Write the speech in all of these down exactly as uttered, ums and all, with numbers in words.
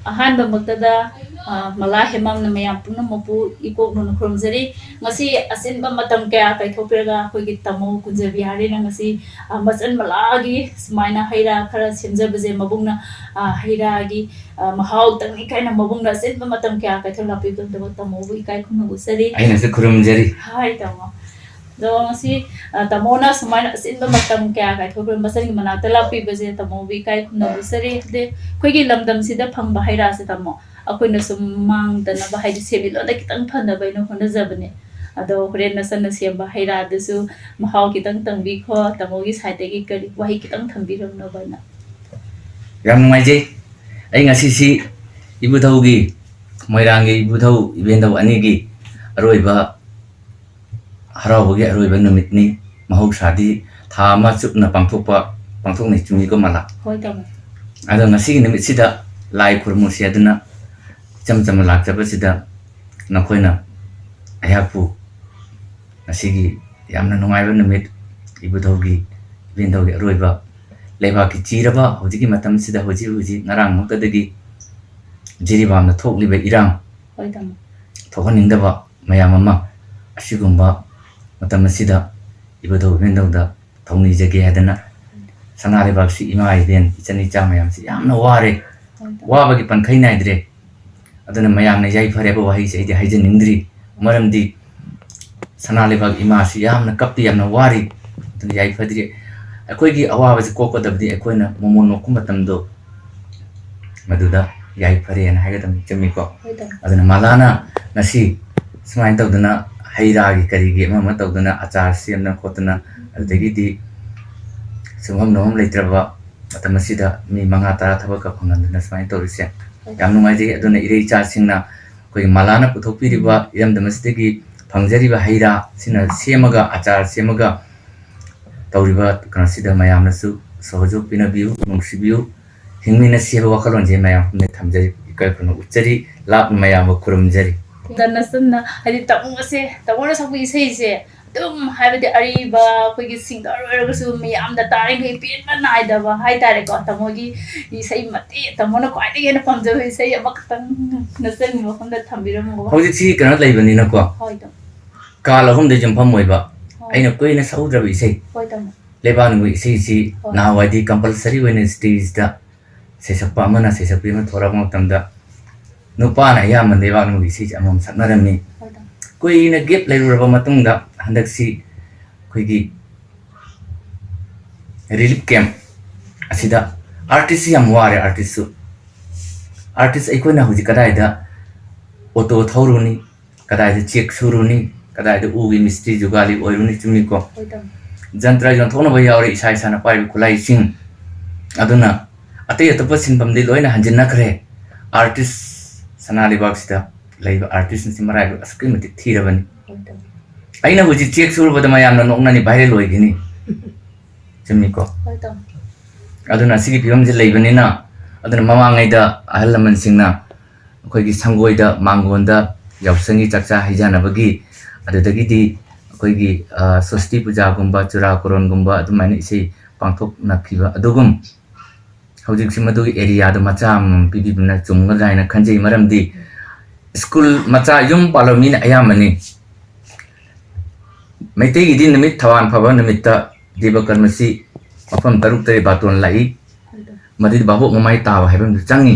ꯑꯍꯥꯟꯕꯃꯛꯇꯗ, ꯑ, ꯃꯂꯥ ꯍꯦꯃꯥꯝꯅ ꯃꯌꯥꯝ ꯄꯨꯝꯅꯃꯛꯄꯨ ꯏꯀꯣꯛꯅꯅ ꯈꯨꯔꯨꯝꯖꯔꯤ꯫ ꯉꯁꯤ ꯑꯆꯤꯟꯕ ꯃꯇꯝ ꯀꯌꯥ ꯀꯥꯏꯊꯣꯛꯄꯤꯔꯒ ꯑꯩꯈꯣꯏꯒꯤ ꯇꯥꯃꯣ ꯀꯨꯟꯖꯕꯤꯍꯥꯔꯤꯅ ꯉꯁꯤ, ꯑ, ꯃꯆꯟ ꯃꯂꯥꯒꯤ ꯁꯨꯃꯥꯏꯅ ꯍꯩ ꯔꯥ ꯈꯔ ꯁꯦꯝꯖꯕꯁꯦ ꯃꯕꯨꯡꯅ, ꯑ, ꯍꯩ ꯔꯥꯒꯤ, ꯑ, ꯃꯍꯥꯎ ꯇꯪꯅꯤ ꯀꯥꯏꯅ ꯃꯕꯨꯡꯅ ꯑꯆꯤꯟꯕ ꯃꯇꯝ ꯀꯌꯥ ꯀꯥꯏꯊꯣꯛ ꯂꯥꯛꯄꯤꯕꯒꯤꯗꯃꯛ ꯇꯥꯃꯣꯕꯨ ꯏꯀꯥꯏ ꯈꯨꯝꯅꯕ ꯎꯠꯆꯔꯤ꯫ ꯑꯩꯅꯁꯨ ꯈꯨꯔꯨꯝꯖꯔꯤ꯫ ꯍꯥꯏ ꯇꯥꯃꯣ꯫ ꯑꯗꯣ ꯉꯁꯤ, ꯑ, ꯇꯥꯃꯣꯅ ꯁꯨꯃꯥꯏꯅ ꯑꯆꯤꯟꯕ ꯃꯇꯝ ꯀꯌꯥ ꯀꯥꯏꯊꯣꯛꯄꯤꯔ ꯃꯆꯟꯒꯤ ꯃꯅꯥꯛꯇ ꯂꯥꯛꯄꯤꯕꯁꯦ ꯇꯥꯃꯣꯕꯨ ꯏꯀꯥꯏ ꯈꯨꯝꯅꯕ ꯎꯠꯆꯔꯤ꯫ ꯑꯗꯩ ꯑꯩꯈꯣꯏꯒꯤ ꯂꯝꯗꯝꯁꯤꯗ ꯐꯪꯕ ꯍꯩ ꯔꯥꯁꯦ ꯇꯥꯃꯣ, ꯑꯩꯈꯣꯏꯅ ꯁꯨꯝ ꯃꯥꯡꯗꯅꯕ, ꯍꯥꯏꯗꯤ ꯁꯦꯟꯃꯤꯠꯂꯣꯟꯗ ꯈꯤꯇꯪ ꯐꯅꯕ ꯑꯩꯅ ꯍꯣꯠꯅꯖꯕꯅꯦ꯫ ꯑꯗꯣ ꯍꯣꯔꯦꯟ ꯅꯆꯟꯅ ꯁꯦꯝꯕ ꯍꯩ ꯔꯥꯗꯨꯁꯨ ꯃꯍꯥꯎ ꯈꯤꯇꯪ ꯇꯪꯕꯤꯈꯣ꯫ ꯇꯥꯃꯣꯒꯤ ꯁꯥꯏꯠꯇꯒꯤ ꯀꯔꯤ ꯋꯥꯍꯩ ꯈꯤꯇꯪ ꯊꯝꯕꯤꯔꯝꯅꯕ ꯍꯥꯏꯅ꯫ ꯌꯥꯝ ꯅꯨꯡꯉꯥꯏꯖꯩ꯫ ꯑꯩ ꯉꯁꯤꯁꯤ ꯏꯕꯨꯙꯧꯒꯤ, ꯃꯣꯏꯔꯥꯡꯒꯤ ꯏꯕꯨꯙꯧ ꯏꯕꯦꯟꯙꯧ ꯑꯅꯤꯒꯤ ꯑꯔꯣꯏꯕ ꯍꯔꯥꯎꯕꯒꯤ ꯑꯔꯣꯏꯕ ꯅꯨꯃꯤꯠꯅꯤ꯫ ꯃꯍꯧꯁꯥꯗꯤ ꯊꯥ ꯑꯃ ꯆꯨꯞꯅ ꯄꯥꯡꯊꯣꯛꯄ, ꯄꯥꯡꯊꯣꯛꯅꯩ, ꯆꯨꯝꯃꯤꯀꯣ ꯃꯂꯥ? ꯍꯣꯏ ꯇꯥꯃꯣ꯫ ꯑꯗꯣ ꯉꯁꯤꯒꯤ ꯅꯨꯃꯤꯠꯁꯤꯗ ꯂꯥꯏ ꯈꯨꯔꯨꯝꯃꯨꯁꯤ ꯍꯥꯏꯗꯨꯅ ꯏꯆꯝ ꯆꯝꯅ ꯂꯥꯛꯆꯕꯁꯤꯗ ꯅꯈꯣꯏꯅ ꯑꯩꯍꯥꯛꯄꯨ ꯉꯁꯤꯒꯤ ꯌꯥꯝꯅ ꯅꯨꯡꯉꯥꯏꯕ ꯅꯨꯃꯤꯠ, ꯏꯕꯨꯙꯧꯒꯤ, ꯏꯕꯦꯟꯙꯧꯒꯤ ꯑꯔꯣꯏꯕ, ꯂꯩꯕꯥꯛꯀꯤ ꯆꯤꯔꯕ ꯍꯧꯖꯤꯛꯀꯤ ꯃꯇꯝꯁꯤꯗ, ꯍꯧꯖꯤꯛ ꯍꯧꯖꯤꯛ ꯉꯔꯥꯡꯃꯛꯇꯗꯒꯤ ꯖꯤꯔꯤꯕꯥꯝꯗ ꯊꯣꯛꯂꯤꯕ ꯏꯔꯥꯡ, ꯍꯣꯏ ꯇꯥꯃꯣ꯫ ꯊꯣꯛꯍꯟꯅꯤꯡꯗꯕ ꯃꯌꯥꯝ ꯑꯃ, ꯑꯁꯤꯒꯨꯝꯕ ꯃꯇꯝ ꯑꯁꯤꯗ ꯏꯕꯨꯙꯧ ꯏꯕꯦꯟꯙꯧꯗ ꯊꯧꯅꯤꯖꯒꯦ ꯍꯥꯏꯗꯅ ꯁꯅꯥ ꯂꯩꯕꯥꯛꯁꯤ ꯏꯃꯥ ꯏꯕꯦꯟ ꯏꯆꯟ ꯏꯆꯥ ꯃꯌꯥꯝꯁꯤ ꯌꯥꯝꯅ ꯋꯥꯔꯦ꯫ ꯍꯣꯏ ꯇꯥꯃꯣ꯫ ꯋꯥꯕꯒꯤ ꯄꯟꯈꯩ ꯅꯥꯏꯗ꯭ꯔꯦ꯫ ꯑꯗꯨꯅ ꯃꯌꯥꯝꯅ ꯌꯥꯏꯐꯔꯦꯕ ꯋꯥꯍꯩꯁꯦ ꯑꯩꯗꯤ ꯍꯥꯏꯖꯅꯤꯡꯗ꯭ꯔꯤ꯫ ꯃꯔꯝꯗꯤ ꯁꯅꯥ ꯂꯩꯕꯥꯛ ꯏꯃꯥꯁꯤ ꯌꯥꯝꯅ ꯀꯞꯄꯤ, ꯌꯥꯝꯅ ꯋꯥꯔꯤ꯫ ꯑꯗꯨꯅ ꯌꯥꯏꯐꯗ꯭ꯔꯤ꯫ ꯑꯩꯈꯣꯏꯒꯤ ꯑꯋꯥꯕꯁꯤ ꯀꯣꯛꯀꯗꯕꯗꯤ ꯑꯩꯈꯣꯏꯅ ꯃꯣꯃꯣꯟ ꯅꯣꯛꯄ ꯃꯇꯝꯗꯣ ꯃꯗꯨꯗ ꯌꯥꯏꯐꯔꯦꯅ ꯍꯥꯏꯒꯗꯕꯅꯤ, ꯆꯨꯝꯃꯤꯀꯣ? ꯍꯣꯏ ꯇꯥꯃꯣ꯫ ꯑꯗꯨꯅ ꯃꯂꯥꯅ ꯉꯁꯤ ꯁꯨꯃꯥꯏꯅ ꯇꯧꯗꯅ ꯍꯩ ꯔꯥꯒꯤ ꯀꯔꯤꯒꯤ ꯑꯃ ꯑꯃ ꯇꯧꯗꯅ ꯑꯆꯥꯔ ꯁꯦꯝꯗꯅ ꯈꯣꯠꯇꯅ, ꯑꯗꯨꯗꯒꯤꯗꯤ ꯁꯨꯡꯐꯝ ꯅꯣꯝꯐꯝ ꯂꯩꯇ꯭ꯔꯕ ꯃꯇꯝ ꯑꯁꯤꯗ ꯃꯤ ꯃꯉꯥ ꯇꯔꯥ ꯊꯕꯛꯀ ꯐꯪꯍꯟꯗꯅ ꯁꯨꯃꯥꯏꯅ ꯇꯧꯔꯤꯁꯦ ꯌꯥꯝ ꯅꯨꯡꯉꯥꯏꯖꯩ꯫ ꯑꯗꯨꯅ ꯏꯔꯩ ꯏꯆꯥꯁꯤꯡꯅ ꯑꯩꯈꯣꯏꯒꯤ ꯃꯂꯥꯅ ꯄꯨꯊꯣꯛꯄꯤꯔꯤꯕ ꯏꯔꯝꯗꯝ ꯑꯁꯤꯗꯒꯤ ꯐꯪꯖꯔꯤꯕ ꯍꯩ ꯔꯥꯁꯤꯅ ꯁꯦꯝꯃꯒ, ꯑꯆꯥꯔ ꯁꯦꯝꯃꯒ ꯇꯧꯔꯤꯕ ꯀꯩꯅꯣꯁꯤꯗ ꯃꯌꯥꯝꯅꯁꯨ ꯁꯍꯖꯣꯛ ꯄꯤꯅꯕꯤꯌꯨ, ꯅꯨꯡꯁꯤꯕꯤꯌꯨ꯫ ꯍꯤꯡꯃꯤꯟꯅꯁꯤ ꯍꯥꯏꯕ ꯋꯥꯈꯜꯂꯣꯟꯁꯦ ꯃꯌꯥꯝ ꯄꯨꯝꯅ ꯊꯝꯖꯔꯤ, ꯏꯀꯥꯏ ꯈꯨꯝꯅ ꯎꯠꯆꯔꯤ, ꯂꯥꯞꯅ ꯃꯌꯥꯝꯕꯨ ꯈꯨꯔꯨꯝꯖꯔꯤ꯫ ꯇꯟꯅ ꯆꯟꯅ ꯍꯥꯏꯗꯤ ꯇꯥꯃꯣ ꯑꯁꯦ, ꯇꯥꯃꯣꯅ ꯁꯛꯄ ꯏꯁꯩꯁꯦ ꯑꯗꯨꯝ, ꯍꯥꯏꯕꯗꯤ, ꯑꯔꯤꯕ ꯑꯩꯈꯣꯏꯒꯤ singer ꯑꯣꯏꯔꯒꯁꯨ ꯃꯤꯌꯥꯝꯗ ꯇꯥꯔꯤꯈꯩ ꯄꯦꯟꯕ ꯅꯥꯏꯗꯕ ꯍꯥꯏꯇꯥꯔꯦꯀꯣ꯫ ꯇꯥꯃꯣꯒꯤ ꯏꯁꯩ ꯃꯇꯦꯛ, ꯇꯥꯃꯣꯅ ꯈ꯭ꯋꯥꯏꯗꯒꯤ ꯍꯦꯟꯅ ꯄꯥꯝꯖꯕ ꯏꯁꯩ ꯑꯃꯈꯛꯇꯪ ꯅꯆꯟꯒꯤ ꯃꯐꯝꯗ ꯊꯝꯕꯤꯔꯝꯃꯨꯀꯣ꯫ ꯍꯧꯖꯤꯛꯁꯤ ꯀꯩꯅꯣ ꯂꯩꯕꯅꯤꯅꯀꯣ, ꯍꯣꯏ, ꯇꯥꯃꯣ꯫ ꯀꯥꯜ ꯑꯍꯨꯝꯗꯩ ꯌꯨꯝꯐꯝ ꯑꯣꯏꯕ, ꯍꯣꯏ꯫ ꯑꯩꯅ ꯀꯨꯏꯅ ꯁꯛꯍꯧꯗ꯭ꯔꯕ ꯏꯁꯩ, ꯍꯣꯏ, ꯇꯥꯃꯣ꯫ ꯂꯩꯕꯥꯛ ꯅꯨꯡꯒꯤ ꯏꯁꯩꯁꯤ ꯍꯣꯏ꯫ ꯅꯍꯥꯟꯋꯥꯏꯗꯤ compulsory ꯑꯣꯏꯅ stageꯇ ꯁꯩꯁꯛꯄ ꯑꯃꯅ ꯁꯩꯁꯛꯄꯤ ꯑꯃ ꯊꯣꯔꯛꯄ ꯃꯇꯝꯗ ꯅꯨꯄꯥꯅ ꯑꯌꯥꯝꯕ ꯂꯩꯕꯥꯛ ꯅꯨꯡꯒꯤ ꯏꯁꯩꯁꯦ ꯑꯃꯃꯝ ꯁꯛꯅꯔꯝꯃꯤ꯫ ꯍꯣꯏ, ꯇꯥꯃꯣ꯫ ꯀꯨꯏꯅ gap ꯂꯩꯔꯨꯔꯕ ꯃꯇꯨꯡꯗ ꯍꯟꯗꯛꯁꯤ ꯑꯩꯈꯣꯏꯒꯤ relief camp ꯑꯁꯤꯗ artistꯁꯤ ꯌꯥꯝ ꯋꯥꯔꯦ꯫ Artistꯁꯨ, artist ꯑꯩꯈꯣꯏꯅ ꯍꯧꯖꯤꯛ ꯀꯗꯥꯏꯗ auto ꯊꯧꯔꯨꯅꯤ, ꯀꯗꯥꯏꯗ ꯆꯦꯛ ꯁꯨꯔꯨꯅꯤ, ꯀꯗꯥꯏꯗ ꯎꯒꯤ ꯃꯤꯁꯇ꯭ꯔꯤ ꯖꯨꯒꯥꯂꯤ ꯑꯣꯏꯔꯨꯅꯤ, ꯆꯨꯝꯃꯤꯀꯣ? ꯍꯣꯏ, ꯇꯥꯃꯣ꯫ ꯖꯟꯇ꯭ꯔ ꯌꯣꯟꯊꯣꯛꯅꯕ ꯌꯥꯎꯔꯦ, ꯏꯁꯥ ꯏꯁꯥꯅ ꯄꯥꯏꯔꯤꯕ ꯈꯨꯠꯂꯥꯏꯁꯤꯡ꯫ ꯑꯗꯨꯅ ꯑꯇꯩ ꯑꯇꯣꯞꯄ ꯁꯤꯟꯐꯝꯗꯤ ꯂꯣꯏꯅ ꯍꯟꯖꯤꯟꯅꯈ꯭ꯔꯦ꯫ Artist, ꯁꯅꯥ ꯂꯩꯕꯥꯛꯁꯤꯗ ꯂꯩꯕ artistꯁꯤꯡꯁꯤ ꯃꯔꯥꯏꯕꯛ ꯑꯁꯨꯛꯀꯤ ꯃꯇꯤꯛ ꯊꯤꯔꯕꯅꯤ꯫ ꯍꯣꯏ, ꯇꯥꯃꯣ꯫ ꯑꯩꯅ ꯍꯧꯖꯤꯛ ꯆꯦꯛ ꯁꯨꯔꯨꯕꯗ ꯃꯌꯥꯝꯅ ꯅꯣꯛꯅꯅꯤ, viral ꯑꯣꯏꯒꯅꯤ꯫ ꯆꯨꯝꯃꯤꯀꯣ? ꯍꯣꯏ, ꯇꯥꯃꯣ꯫ ꯑꯗꯨꯅ ꯑꯁꯤꯒꯤ ꯐꯤꯕꯝꯁꯤ ꯂꯩꯕꯅꯤꯅ, ꯑꯗꯨꯅ ꯃꯃꯥꯡꯉꯩꯗ ꯑꯍꯜ ꯂꯃꯟꯁꯤꯡꯅ ꯑꯩꯈꯣꯏꯒꯤ ꯁꯪꯒꯣꯏꯗ, ꯃꯥꯡꯒꯣꯟꯗ ꯌꯥꯎꯁꯪꯒꯤ ꯆꯥꯛꯆꯥ ꯍꯩꯖꯥꯟꯅꯕꯒꯤ, ꯑꯗꯨꯗꯒꯤꯗꯤ ꯑꯩꯈꯣꯏꯒꯤ, ꯑ, ꯁꯣꯁꯇꯤ ꯄꯨꯖꯥꯒꯨꯝꯕ, ꯆꯨꯔꯥꯀꯣꯔꯣꯟꯒꯨꯝꯕ ꯑꯗꯨꯃꯥꯏꯅ ꯏꯁꯩ ꯄꯥꯡꯊꯣꯛꯅꯈꯤꯕ ꯑꯗꯨꯒꯨꯝ, ꯍꯧꯖꯤꯛꯁꯤ ꯃꯗꯨꯒꯤ areaꯗ ꯃꯆꯥ ꯑꯃꯃꯝ ꯄꯤꯕꯤꯕꯅ ꯆꯨꯝꯒꯗ꯭ꯔꯥ ꯍꯥꯏꯅ ꯈꯟꯖꯩ꯫ ꯃꯔꯝꯗꯤ school ꯃꯆꯥ, ꯌꯨꯝ ꯄꯥꯜꯂꯕ ꯃꯤꯅ ꯑꯌꯥꯝꯕꯅꯤ꯫ ꯃꯩꯇꯩꯒꯤꯗꯤ ꯅꯨꯃꯤꯠ ꯊꯧꯋꯥꯟ ꯐꯕ ꯅꯨꯃꯤꯠꯇ ꯗꯦꯕ ꯀꯔꯃꯁꯤ ꯃꯐꯝ ꯇꯔꯨꯛ ꯇꯔꯦꯠ ꯕꯥꯇꯣꯟ ꯂꯥꯛꯏ꯫ ꯃꯗꯨꯗꯤ ꯚꯥꯕꯣꯛ ꯃꯃꯥꯏ ꯇꯥꯕ ꯍꯥꯏꯕ ꯑꯃꯁꯨ ꯆꯪꯉꯤ꯫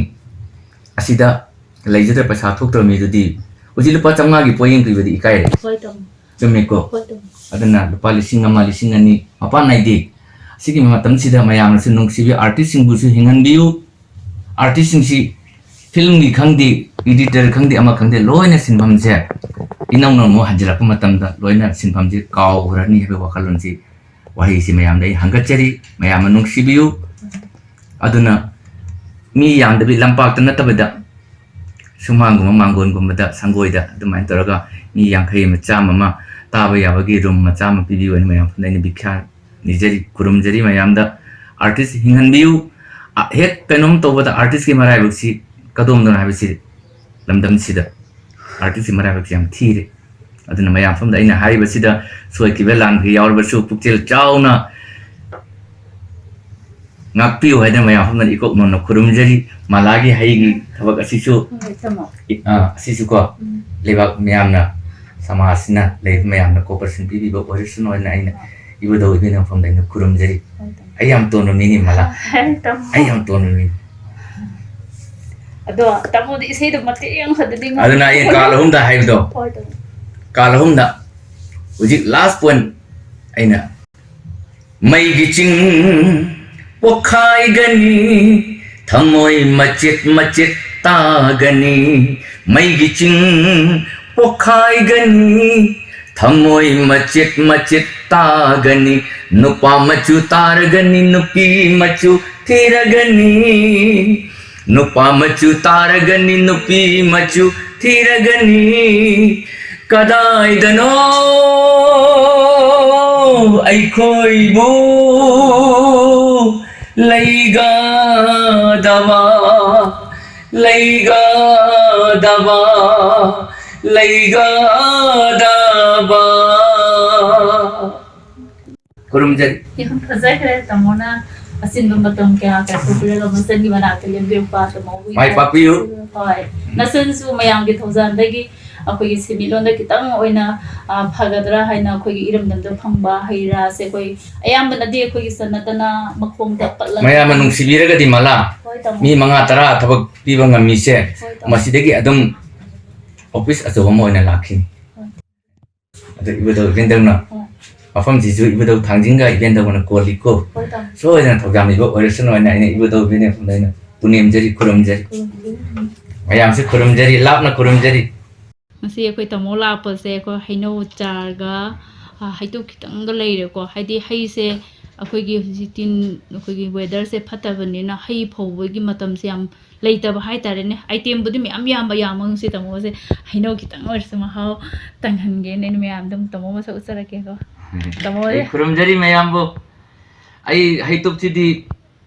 ꯑꯁꯤꯗ ꯂꯩꯖꯗ꯭ꯔ ꯄꯩꯁꯥ ꯊꯣꯛꯇ꯭ꯔꯕ ꯃꯤꯗꯨꯗꯤ ꯍꯧꯖꯤꯛ ꯂꯨꯄꯥ ꯆꯥꯝꯃꯉꯥꯒꯤ ꯄꯣꯌꯦꯡ ꯄꯤꯕꯗꯤ ꯏꯀꯥꯏꯔꯦ꯫ ꯍꯣꯏ, ꯇꯥꯃꯣ꯫ ꯆꯨꯝꯃꯤꯀꯣ? ꯍꯣꯏ, ꯇꯥꯃꯣ꯫ ꯑꯗꯨꯅ ꯂꯨꯄꯥ ꯂꯤꯁꯤꯡ ꯑꯃ, ꯂꯤꯁꯤꯡ ꯑꯅꯤ ꯃꯄꯥꯟ ꯅꯥꯏꯗꯦ꯫ ꯑꯁꯤꯒꯤ ꯃꯇꯝꯁꯤꯗ ꯃꯌꯥꯝꯅꯁꯨ ꯅꯨꯡꯁꯤꯕꯤ artistꯁꯤꯡꯕꯨꯁꯨ ꯍꯤꯡꯍꯟꯕꯤꯌꯨ꯫ Artistꯁꯤꯡꯁꯤ filmꯒꯤ ꯈꯪꯗꯦ, editor ꯈꯪꯗꯦ, ꯑꯃ ꯈꯪꯗꯦ, ꯂꯣꯏꯅ ꯁꯤꯟꯐꯝꯁꯦ ꯏꯅꯧ ꯅꯧꯅ ꯍꯟꯖꯤꯜꯂꯛꯄ ꯃꯇꯝꯗ ꯂꯣꯏꯅ ꯁꯤꯟꯐꯝꯁꯦ ꯀꯥꯎꯈ꯭ꯔꯅꯤ ꯍꯥꯏꯕ ꯋꯥꯈꯜꯂꯣꯟꯁꯤ, ꯋꯥꯍꯩꯁꯤ ꯃꯌꯥꯝꯗ ꯑꯩ ꯍꯪꯒꯠꯆꯔꯤ꯫ ꯃꯌꯥꯝꯅ ꯅꯨꯡꯁꯤꯕꯤꯌꯨ꯫ ꯑꯗꯨꯅ ꯃꯤ ꯌꯥꯝꯗꯕꯤ, ꯂꯝꯄꯥꯛꯇ ꯅꯠꯇꯕꯗ ꯁꯨꯃꯥꯡꯒꯨꯝꯕ, ꯃꯥꯡꯒꯣꯟꯒꯨꯝꯕꯗ, ꯁꯪꯒꯣꯏꯗ ꯑꯗꯨꯃꯥꯏꯅ ꯇꯧꯔꯒ ꯃꯤ ꯌꯥꯡꯈꯩ ꯑꯃ, ꯆꯥꯝꯃ ꯑꯃ ꯇꯥꯕ ꯌꯥꯕꯒꯤ room ꯃꯆꯥ ꯑꯃ ꯄꯤꯕꯤꯌꯨ ꯍꯥꯏꯅ ꯃꯌꯥꯝ ꯄꯨꯝꯅ ꯑꯩꯅ ꯚꯤꯈ꯭ꯌꯥ ꯅꯤꯖꯔꯤ, ꯈꯨꯔꯨꯝꯖꯔꯤ ꯃꯌꯥꯝꯗ꯫ Artist ꯍꯤꯡꯍꯟꯕꯤꯌꯨ꯫ ꯑ, ꯍꯦꯛ ꯀꯩꯅꯣꯝ ꯇꯧꯕꯗ artistꯀꯤ ꯃꯔꯥꯏꯕꯛꯁꯤ ꯀꯗꯣꯝꯗꯅꯣ ꯍꯥꯏꯕꯁꯤ ꯂꯝꯗꯝꯁꯤꯗ artistꯀꯤ ꯃꯔꯥꯏꯕꯛꯁꯤ ꯌꯥꯝ ꯊꯤꯔꯦ꯫ ꯑꯗꯨꯅ ꯃꯌꯥꯝ ꯁꯣꯝꯗ ꯑꯩꯅ ꯍꯥꯏꯔꯤꯕꯁꯤꯗ ꯁꯣꯏꯈꯤꯕ ꯂꯥꯟꯈꯤꯕ ꯌꯥꯎꯔꯕꯁꯨ ꯄꯨꯛꯆꯦꯜ ꯆꯥꯎꯅ ꯉꯥꯛꯄꯤꯌꯨ ꯍꯥꯏꯗꯅ ꯃꯌꯥꯝ ꯁꯣꯝꯗ ꯏꯀꯣꯛ ꯅꯣꯟꯅ ꯈꯨꯔꯨꯝꯖꯔꯤ꯫ ꯃꯂꯥꯒꯤ ꯍꯩꯒꯤ ꯊꯕꯛ ꯑꯁꯤꯁꯨ, ꯍꯣꯏ, ꯇꯥꯃꯣ꯫ ꯏ-, ꯑ, ꯑꯁꯤꯁꯨꯀꯣ, ꯎꯝ꯫ ꯂꯩꯕꯥꯛ ꯃꯤꯌꯥꯝꯅ, ꯁꯃꯥꯖꯁꯤꯅ, ꯂꯩꯔꯤꯕ ꯃꯌꯥꯝꯅ cooperation ꯄꯤꯕꯤꯕ ꯑꯣꯏꯔꯁꯅꯨ ꯍꯥꯏꯅ ꯑꯩꯅ ꯏꯕꯨꯙꯧ ꯏꯕꯦꯟ ꯃꯐꯝꯗ ꯑꯩꯅ ꯈꯨꯔꯨꯝꯖꯔꯤ꯫ ꯍꯣꯏ, ꯇꯥꯃꯣ꯫ ꯑꯩ ꯌꯥꯝ ꯇꯣꯟꯕ ꯃꯤꯅꯤ ꯃꯂꯥ꯫ ꯍꯣꯏ, ꯇꯥꯃꯣ꯫ ꯑꯩ ꯌꯥꯝ ꯇꯣꯟꯕ ꯃꯤꯅꯤ꯫ ꯑꯗꯣ ꯇꯥꯃꯣꯗꯤ ꯏꯁꯩꯗꯣ ꯃꯇꯦꯛ ꯑꯃꯈꯛꯇꯗꯤ ꯉꯪꯉꯣ꯫ ꯑꯗꯨꯅ ꯑꯩ ꯀꯥꯜ ꯑꯍꯨꯝꯗ ꯍꯥꯏꯕꯗꯣ꯫ ꯍꯣꯏ, ꯇꯥꯃꯣ꯫ ꯀꯥꯜ ꯑꯍꯨꯝꯗ ꯍꯧꯖꯤꯛ last point ꯑꯩꯅ ꯃꯩꯒꯤ ꯆꯤꯡ ꯄꯣꯛꯈꯥꯏꯒꯅꯤ, ꯊꯃꯣꯏ ꯃꯆꯦꯠ ꯃꯆꯦꯠ ꯇꯥꯒꯅꯤ꯫ ꯃꯩꯒꯤ ꯆꯤꯡ ꯄꯣꯛꯈꯥꯏꯒꯅꯤ, ꯊꯃꯣꯏ ꯃꯆꯦꯠ ꯃꯆꯦꯠ ꯇꯥꯒꯅꯤ꯫ ꯅꯨꯄꯥ ꯃꯆꯨ ꯇꯥꯔꯒꯅꯤ, ꯅꯨꯄꯤ ꯃꯆꯨ ꯊꯤꯔꯒꯅꯤ꯫ ꯅꯨꯄꯥ ꯃꯆꯨ ꯇꯥꯔꯒꯅꯤ, ꯅꯨꯄꯤ ꯃꯆꯨ ꯊꯤꯔꯒꯅꯤ꯫ ꯀꯗꯥꯏꯗꯅꯣ ꯑꯩꯈꯣꯏꯕꯨ ꯂꯩꯒꯗꯕ, ꯂꯩꯒꯗꯕ, ꯂꯩꯒꯗꯕ꯫ ꯈꯨꯔꯨꯝꯖꯔꯤ꯫ ꯌꯥꯝ ꯐꯖꯈ꯭ꯔꯦ ꯇꯥꯃꯣꯅ ꯑꯆꯤꯟꯕ ꯃꯇꯝ ꯀꯌꯥ ꯀꯥꯏꯊꯣꯛꯄꯤꯔꯒ ꯃꯆꯟꯒꯤ ꯃꯅꯥꯛꯇ ꯂꯦꯞꯄꯤꯔꯛꯄ ꯇꯥꯃꯣꯕꯨ ꯃꯥꯏ ꯄꯥꯛꯄꯤꯌꯨ꯫ ꯍꯣꯏ꯫ ꯅꯆꯟꯁꯨ ꯃꯌꯥꯝꯒꯤ ꯊꯧꯖꯥꯜꯗꯒꯤ ꯑꯩꯈꯣꯏꯒꯤ ꯁꯦꯟꯃꯤꯠꯂꯣꯟꯗ ꯈꯤꯇꯪ ꯑꯣꯏꯅ, ꯑ, ꯐꯒꯗ꯭ꯔꯥ ꯍꯥꯏꯅ ꯑꯩꯈꯣꯏꯒꯤ ꯏꯔꯝꯗꯝꯗ ꯐꯪꯕ ꯍꯩ ꯔꯥꯁꯦ ꯑꯩꯈꯣꯏ ꯑꯌꯥꯝꯕꯅꯗꯤ ꯑꯩꯈꯣꯏꯒꯤ ꯆꯟꯅꯗꯅ ꯃꯈꯣꯡꯗ ꯄꯠꯂꯒ ꯃꯌꯥꯝꯅ ꯅꯨꯡꯁꯤꯕꯤꯔꯒꯗꯤ ꯃꯂꯥ, ꯍꯣꯏ, ꯇꯥꯃꯣ꯫ ꯃꯤ ꯃꯉꯥ ꯇꯔꯥ ꯊꯕꯛ ꯄꯤꯕ ꯉꯝꯃꯤꯁꯦ, ꯍꯣꯏ, ꯇꯥꯃꯣ꯫ ꯃꯁꯤꯗꯒꯤ ꯑꯗꯨꯝ office ꯑꯆꯧꯕ ꯑꯃ ꯑꯣꯏꯅ ꯂꯥꯛꯈꯤꯅꯤ꯫ ꯍꯣꯏ꯫ ꯑꯗꯣ ꯏꯕꯨꯙꯧ ꯏꯕꯦꯟꯗꯧꯅ ꯍꯣꯏ꯫ ꯃꯐꯝꯁꯤꯁꯨ ꯏꯕꯨꯙꯧ ꯊꯥꯡꯖꯤꯡꯒ ꯏꯕꯦꯟꯗꯧꯅ ꯀꯣꯜꯂꯤꯀꯣ꯫ ꯍꯣꯏ, ꯇꯥꯃꯣ꯫ ꯁꯣꯏꯗꯅ ꯊꯧꯖꯥꯜ ꯃꯤꯕ ꯑꯣꯏꯔꯁꯅꯨ ꯍꯥꯏꯅ ꯑꯩꯅ ꯏꯕꯨꯙꯧ ꯏꯕꯦꯟꯗꯧ ꯃꯐꯝꯗ ꯑꯩꯅ ꯄꯨꯅꯦꯝꯖꯔꯤ, ꯈꯨꯔꯨꯝꯖꯔꯤ꯫ ꯈꯨꯔꯨꯝꯖꯔꯤ꯫ ꯃꯌꯥꯝꯁꯦ ꯈꯨꯔꯨꯝꯖꯔꯤ, ꯂꯥꯞꯅ ꯈꯨꯔꯨꯝꯖꯔꯤ꯫ ꯉꯁꯤ ꯑꯩꯈꯣꯏ ꯇꯥꯃꯣ ꯂꯥꯛꯄꯁꯦ ꯑꯩꯈꯣꯏ ꯍꯩꯅꯧ ꯆꯥꯔꯒ, ꯑ, ꯍꯩꯇꯨꯞ ꯈꯤꯇꯪꯒ ꯂꯩꯔꯦꯀꯣ꯫ ꯍꯥꯏꯗꯤ ꯍꯩꯁꯦ ꯑꯩꯈꯣꯏꯒꯤ ꯍꯧꯖꯤꯛꯇꯤ ꯑꯩꯈꯣꯏꯒꯤ weatherꯁꯦ ꯐꯠꯇꯕꯅꯤꯅ ꯍꯩ ꯐꯧꯕꯒꯤ ꯃꯇꯝꯁꯦ ꯌꯥꯝ ꯂꯩꯇꯕ ꯍꯥꯏꯇꯥꯔꯦꯅꯦ꯫ Itemꯕꯨꯗꯤ ꯃꯌꯥꯝ ꯌꯥꯝꯕ, ꯌꯥꯝꯕ ꯉꯁꯤ ꯇꯥꯃꯣꯁꯦ ꯍꯩꯅꯧ ꯈꯤꯇꯪ ꯑꯣꯏꯔꯁꯨ ꯃꯍꯥꯎ ꯇꯪꯍꯟꯒꯦꯅ ꯑꯩꯅ ꯃꯌꯥꯝꯗ ꯑꯃꯨꯛ ꯇꯥꯃꯣ ꯃꯁꯛ ꯎꯠꯆꯔꯛꯀꯦꯀꯣ꯫ ꯇꯥꯃꯣ ꯑꯩ ꯈꯨꯔꯨꯝꯖꯔꯤ ꯃꯌꯥꯝꯕꯨ꯫ ꯑꯩ ꯍꯩꯇꯨꯞꯁꯤꯗꯤ,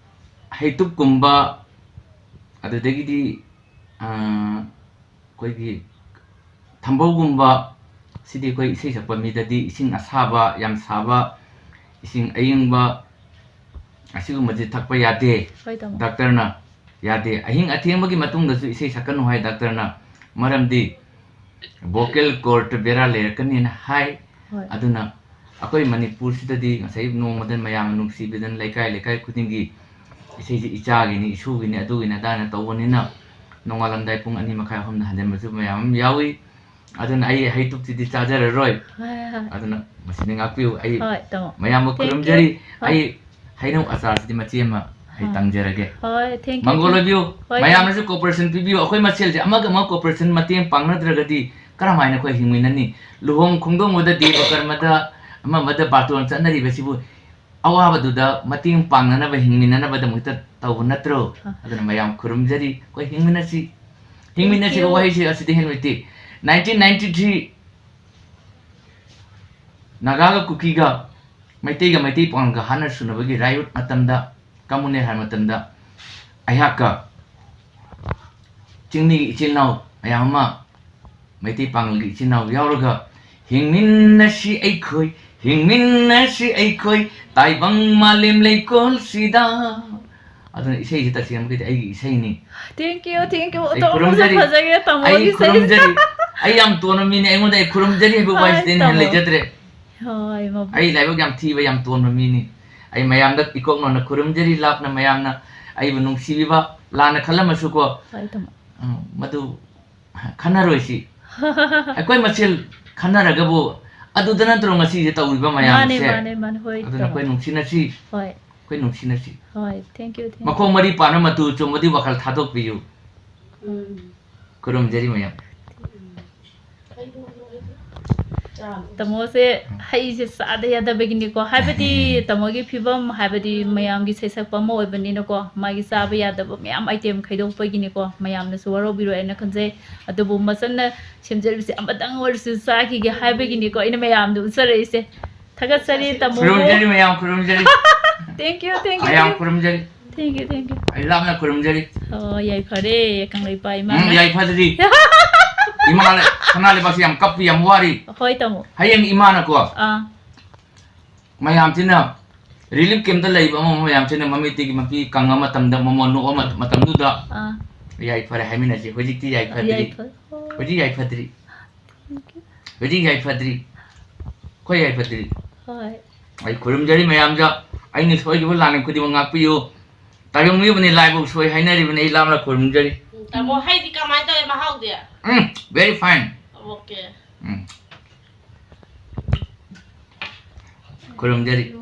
ꯍꯩꯇꯨꯞꯀꯨꯝꯕ, ꯑꯗꯨꯗꯒꯤꯗꯤ, ꯑ, ꯑꯩꯈꯣꯏꯒꯤ ꯊꯝꯕꯧꯒꯨꯝꯕ, ꯁꯤꯗꯤ ꯑꯩꯈꯣꯏ ꯏꯁꯩ ꯁꯛꯄ ꯃꯤꯗꯗꯤ ꯏꯁꯤꯡ ꯑꯁꯥꯕ, ꯌꯥꯝ ꯁꯥꯕ, ꯏꯁꯤꯡ ꯑꯏꯪꯕ, ꯑꯁꯤꯒꯨꯝꯕꯁꯦ ꯊꯛꯄ ꯌꯥꯗꯦ꯫ ꯍꯣꯏ, ꯇꯥꯃꯣ꯫ ꯗꯥꯛꯇꯔꯅ ꯌꯥꯗꯦ꯫ ꯑꯍꯤꯡ ꯑꯊꯦꯡꯕꯒꯤ ꯃꯇꯨꯡꯗꯁꯨ ꯏꯁꯩ ꯁꯛꯀꯅꯨ ꯍꯥꯏ ꯗꯥꯛꯇꯔꯅ, ꯃꯔꯝꯗꯤ vocal cord ꯕꯦꯔꯥ ꯂꯩꯔꯛꯀꯅꯤꯅ ꯍꯥꯏ꯫ ꯍꯣꯏ꯫ ꯑꯗꯨꯅ ꯑꯩꯈꯣꯏ ꯃꯅꯤꯄꯨꯔꯁꯤꯗꯗꯤ ꯉꯁꯥꯏ ꯅꯣꯡꯃꯗ ꯃꯌꯥꯝ ꯅꯨꯡꯁꯤꯕꯤꯗꯅ ꯂꯩꯀꯥꯏ ꯂꯩꯀꯥꯏ ꯈꯨꯗꯤꯡꯒꯤ ꯏꯁꯩꯁꯦ ꯏꯆꯥꯒꯤꯅꯤ, ꯏꯁꯨꯒꯤꯅꯤ, ꯑꯗꯨꯒꯤꯅꯤ, ꯑꯗꯥꯅ ꯇꯧꯕꯅꯤꯅ ꯅꯣꯡꯉꯥꯜꯂꯝꯗꯥꯏ ꯄꯨꯡ ꯑꯅꯤ ꯃꯈꯥꯏ, ꯑꯍꯨꯝꯗ ꯍꯟꯖꯤꯟꯕꯁꯨ ꯃꯌꯥꯝ ꯑꯃ ꯌꯥꯎꯏ꯫ ꯑꯗꯨꯅ ꯑꯩ ꯍꯩꯇꯨꯞꯁꯤꯗꯤ ꯆꯥꯖꯔꯔꯣꯏ꯫ ꯍꯣꯏ, ꯍꯣꯏ꯫ ꯑꯗꯨꯅ ꯃꯁꯤꯅ ꯉꯥꯛꯄꯤꯌꯨ꯫ ꯑꯩ ꯍꯣꯏ, ꯇꯥꯃꯣ꯫ ꯃꯌꯥꯝꯕꯨ Thank you. ꯈꯨꯔꯨꯝꯖꯔꯤ꯫ ꯍꯣꯏ꯫ ꯑꯩ ꯍꯩꯅꯧ ꯑꯆꯥꯔꯁꯤꯗꯤ ꯃꯆꯦ ꯑꯃ ꯑꯩ ꯍꯣꯏ꯫ ꯇꯪꯖꯔꯒꯦ꯫ ꯍꯣꯏ, thank you, ꯃꯪꯒꯣꯜ thank you. ꯑꯣꯏꯕꯤꯌꯨ꯫ ꯍꯣꯏ, ꯃꯌꯥꯝꯅꯁꯨ cooperation ꯄꯤꯕꯤꯌꯨ꯫ ꯑꯩꯈꯣꯏ ꯃꯁꯦꯜꯁꯦ ꯑꯃꯒ ꯑꯃꯒ cooperation, ꯃꯇꯦꯡ ꯄꯥꯡꯅꯗ꯭ꯔꯒꯗꯤ ꯀꯔꯝꯍꯥꯏꯅ ꯑꯩꯈꯣꯏ ꯍꯤꯡꯃꯤꯟꯅꯅꯤ? ꯂꯨꯍꯣꯡ ꯈꯣꯡꯗꯣꯡꯕꯗ, ꯗꯦꯕ ꯀꯔꯃꯗ, ꯑꯃ ꯑꯃꯗ ꯕꯥꯔꯇꯣꯟ ꯆꯠꯅꯔꯤꯕꯁꯤꯕꯨ ꯑꯋꯥꯕꯗꯨꯗ ꯃꯇꯦꯡ ꯄꯥꯡꯅꯅꯕ, ꯍꯤꯡꯃꯤꯟꯅꯅꯕꯗꯃꯛꯇ ꯇꯧꯕ ꯅꯠꯇ꯭ꯔꯣ? ꯑ꯫ ꯑꯗꯨꯅ ꯃꯌꯥꯝ ꯈꯨꯔꯨꯝꯖꯔꯤ꯫ ꯑꯩꯈꯣꯏ ꯍꯤꯡꯃꯤꯟꯅꯁꯤ꯫ ꯍꯤꯡꯃꯤꯟꯅꯁꯤ Thank you. ꯋꯥꯍꯩꯁꯦ ꯑꯁꯤꯗꯤ ꯍꯦꯟꯅ ꯂꯩꯇꯦ꯫ Nineteen ninety three ꯅꯥꯒꯥꯒ ꯀꯨꯀꯤꯒ ꯃꯩꯇꯩꯒ Meitei ꯄꯥꯉꯜꯒ ꯍꯥꯠꯅ ꯁꯨꯅꯕꯒꯤ riot ꯃꯇꯝꯗ, communal ꯍꯥꯏ ꯃꯇꯝꯗ ꯑꯩꯍꯥꯛꯀ ꯆꯤꯡꯃꯤꯒꯤ ꯏꯆꯤꯜ ꯏꯅꯥꯎ ꯃꯌꯥꯝ ꯑꯃ, ꯃꯩꯇꯩ ꯄꯥꯉꯜꯒꯤ ꯏꯆꯤꯜ ꯏꯅꯥꯎ ꯌꯥꯎꯔꯒ "ꯍꯤꯡꯃꯤꯟꯅꯁꯤ ꯑꯩꯈꯣꯏ, ꯍꯤꯡꯃꯤꯟꯅꯁꯤ ꯑꯩꯈꯣꯏ, ꯇꯥꯏꯕꯪ ꯃꯥꯂꯦꯝ ꯂꯩꯀꯣꯜꯁꯤꯗ"꯫ ꯑꯗꯨꯅ ꯏꯁꯩꯁꯤ ꯇꯁꯦꯡꯕꯒꯤꯗꯤ ꯑꯩꯒꯤ ꯏꯁꯩꯅꯤ꯫ Thank you, thank you. ꯑꯩ ꯑꯇꯣꯞꯄꯁꯨ ꯈꯨꯔꯨꯝꯖꯔꯤ꯫ ꯐꯖꯈ꯭ꯔꯦ, ꯇꯥꯃꯣꯒꯤ ꯑꯩ ꯏꯁꯩꯁꯦ꯫ ꯈꯨꯔꯨꯝꯖꯔꯤ꯫ ꯑꯩ ꯌꯥꯝ ꯇꯣꯟꯕ ꯃꯤꯅꯤ꯫ ꯑꯩꯉꯣꯟꯗ ꯑꯩ ꯈꯨꯔꯨꯝꯖꯔꯤ ꯍꯥꯏꯕ ꯍꯣꯏ, ꯋꯥꯍꯩꯁꯤꯗꯩ ꯍꯦꯟꯅ ꯇꯥꯃꯣ꯫ ꯂꯩꯖꯗ꯭ꯔꯦ꯫ ꯍꯣꯏ, ꯃꯕꯨ-, ꯑꯩ ꯂꯥꯏꯕꯛ ꯌꯥꯝ ꯊꯤꯕ, ꯌꯥꯝ ꯇꯣꯟꯕ ꯃꯤꯅꯤ꯫ ꯑꯩ ꯃꯌꯥꯝꯗ ꯏꯀꯣꯛ ꯅꯧꯅ ꯈꯨꯔꯨꯝꯖꯔꯤ, ꯂꯥꯞꯅ ꯃꯌꯥꯝꯅ ꯑꯩꯕꯨ ꯅꯨꯡꯁꯤꯕꯤꯕ, ꯂꯥꯟꯅ ꯈꯜꯂꯝꯃꯁꯨꯀꯣ, ꯍꯣꯏ, ꯇꯥꯃꯣ꯫ ꯑ, ꯃꯗꯨ ꯈꯟꯅꯔꯣꯏꯁꯤ꯫ ꯑꯩꯈꯣꯏ ꯃꯁꯦꯜ ꯈꯟꯅꯔꯒꯕꯨ ꯑꯗꯨꯗ ꯅꯠꯇ꯭ꯔꯣ ꯉꯁꯤꯁꯦ ꯇꯧꯔꯤꯕ ꯃꯥꯅꯦ, ꯃꯌꯥꯝꯁꯦ? ꯃꯥꯅꯦ, ꯃꯥꯅꯦ, ꯍꯣꯏ, ꯑꯗꯨꯅ ꯇꯥꯃꯣ꯫ ꯑꯩꯈꯣꯏ ꯅꯨꯡꯁꯤꯅꯁꯤ, ꯍꯣꯏ, ꯑꯩꯈꯣꯏ ꯅꯨꯡꯁꯤꯅꯁꯤ꯫ ꯍꯣꯏ, thank you, thank you. ꯃꯈꯣꯡ ꯃꯔꯤ ꯄꯥꯟꯕ ꯃꯇꯨ ꯆꯨꯝꯕꯗꯤ ꯋꯥꯈꯜ ꯊꯥꯗꯣꯛꯄꯤꯌꯨ꯫ ꯎꯝ꯫ ꯈꯨꯔꯨꯝꯖꯔꯤ ꯃꯌꯥꯝ꯫ ꯑꯩꯗꯣ ꯅꯣꯏꯗꯣ ꯆꯥ ꯑꯃ ꯇꯥꯃꯣꯁꯦ ꯍꯩꯁꯦ ꯆꯥꯗ ꯌꯥꯗꯕꯒꯤꯅꯤꯀꯣ, ꯍꯥꯏꯕꯗꯤ ꯇꯥꯃꯣꯒꯤ ꯐꯤꯕꯝ, ꯍꯥꯏꯕꯗꯤ ꯃꯌꯥꯝꯒꯤ ꯁꯩꯁꯛꯄ ꯑꯃ ꯑꯣꯏꯕꯅꯤꯅꯀꯣ, ꯃꯥꯒꯤ ꯆꯥꯕ ꯌꯥꯗꯕ ꯃꯌꯥꯝ item ꯈꯥꯏꯗꯣꯛꯄꯒꯤꯅꯤꯀꯣ, ꯃꯌꯥꯝꯅꯁꯨ ꯋꯥꯔꯧꯕꯤꯔꯣꯏ ꯍꯥꯏꯅ ꯈꯟꯖꯩ꯫ ꯑꯗꯨꯕꯨ ꯃꯆꯟꯅ ꯁꯦꯝꯖꯔꯤꯕꯁꯦ ꯑꯃꯇꯪ ꯑꯣꯏꯔꯁꯨ ꯆꯥꯈꯤꯒꯦ ꯍꯥꯏꯕꯒꯤꯅꯤꯀꯣ ꯑꯩꯅ ꯃꯌꯥꯝꯗ ꯎꯠꯆꯔꯛꯏꯁꯦ꯫ ꯊꯥꯒꯠꯆꯔꯤ ꯇꯥꯃꯣꯕꯨ꯫ ꯈꯨꯔꯨꯝꯖꯔꯤ ꯃꯌꯥꯝ, ꯈꯨꯔꯨꯝꯖꯔꯤ꯫ Thank you, thank you, ꯃꯌꯥꯝ thank you. ꯈꯨꯔꯨꯝꯖꯔꯤ꯫ Thank you, thank you. ꯑꯩ ꯂꯥꯞꯅ ꯈꯨꯔꯨꯝꯖꯔꯤ꯫ ꯑꯣ, ꯌꯥꯏꯐꯔꯦ ꯀꯪꯂꯩꯄꯥꯛ ꯎꯝ, ꯏꯃꯥꯅ꯫ ꯌꯥꯏꯐꯗ꯭ꯔꯤ꯫ ꯏꯃꯥ ꯂꯩ-, ꯁꯅꯥ ꯂꯩꯕꯥꯛꯁꯤ ꯌꯥꯝ ꯀꯞꯄꯤ, ꯌꯥꯝ ꯋꯥꯔꯤ꯫ ꯍꯣꯏ ꯇꯥꯃꯣ꯫ ꯍꯌꯦꯡ ꯏꯃꯥꯅꯀꯣ, ꯑꯥ꯫ ꯃꯌꯥꯝꯁꯤꯅ relief camp ꯇ ꯂꯩꯕ ꯑꯃ, ꯃꯌꯥꯝꯁꯤꯅ ꯃꯃꯤꯠꯇꯒꯤ ꯃꯄꯤ ꯀꯪꯉ ꯃꯇꯝꯗ, ꯃꯃꯣꯟ ꯅꯣꯛꯑ ꯃ-, ꯃꯇꯝꯗꯨꯗ, ꯑꯥ꯫ ꯌꯥꯏꯐꯔꯦ ꯍꯥꯏꯃꯤꯟꯅꯁꯤ꯫ ꯍꯧꯖꯤꯛꯇꯤ ꯌꯥꯏꯐꯗ꯭ꯔꯤ꯫ ꯌꯥꯏꯐꯔꯦ꯫ ꯍꯧꯖꯤꯛ ꯌꯥꯏꯐꯗ꯭ꯔꯤ꯫ ꯍꯧꯖꯤꯛ ꯌꯥꯏꯐꯗ꯭ꯔꯤ꯫ ꯑꯩꯈꯣꯏ ꯌꯥꯏꯐꯗ꯭ꯔꯤ꯫ ꯍꯣꯏ꯫ ꯑꯩ ꯈꯨꯔꯨꯝꯖꯔꯤ ꯃꯌꯥꯝꯗ, ꯑꯩꯅ ꯁꯣꯏꯈꯤꯕ ꯂꯥꯟꯈꯤꯕ ꯈꯨꯗꯤꯡꯃꯛ ꯉꯥꯛꯄꯤꯌꯨ꯫ ꯇꯥꯏꯕꯪ ꯃꯤꯑꯣꯏꯕꯅꯤ ꯂꯥꯏꯕꯧ ꯁꯣꯏ ꯍꯥꯏꯅꯔꯤꯕꯅꯤ, ꯑꯩ ꯂꯥꯞꯅ ꯈꯨꯔꯨꯝꯖꯔꯤ꯫ ꯇꯥꯃꯣ, ꯍꯩꯗꯤ ꯀꯃꯥꯏꯅ ꯇꯧꯋꯦ ꯃꯍꯥꯎꯗꯤ? ꯎꯝ, very fine꯫ ꯑꯣꯀꯦ꯫ ꯎꯝ꯫ ꯈꯨꯔꯨꯝꯖꯔꯤ꯫